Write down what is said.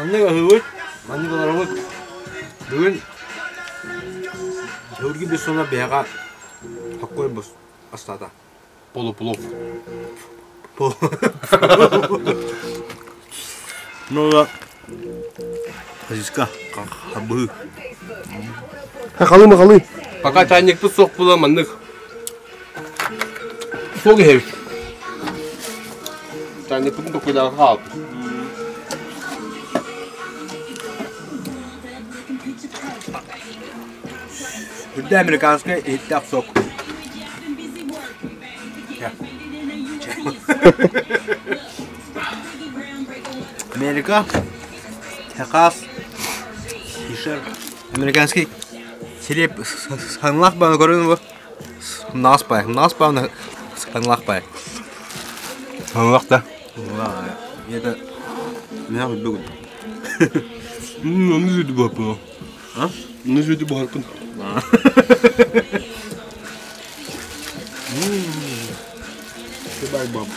Маннык аһыыбыт, маннык олоробут. Бүгүн Георгий Бессонов биһиэхэ хоккой астаата. Полуплов. Ну да. Хазиска, хабыы. Халы махалы. Пока чайникпыт суох була маннык. Суох иһэбит. Чайникпытын токуйдаан хаалбыт. Үрдэ американскай иһиттээх сок. Америка, Техас, Ишер, американский сириэп сыһыаннаах бааны көрөн бу Нас пай, нас пай, сыһыаннаах пай. Сыһыаннаах да? Это меня бүгүн. Оны сүдү буһарпын. А? Оны сүдү буһарпын. Goodbye, Bob.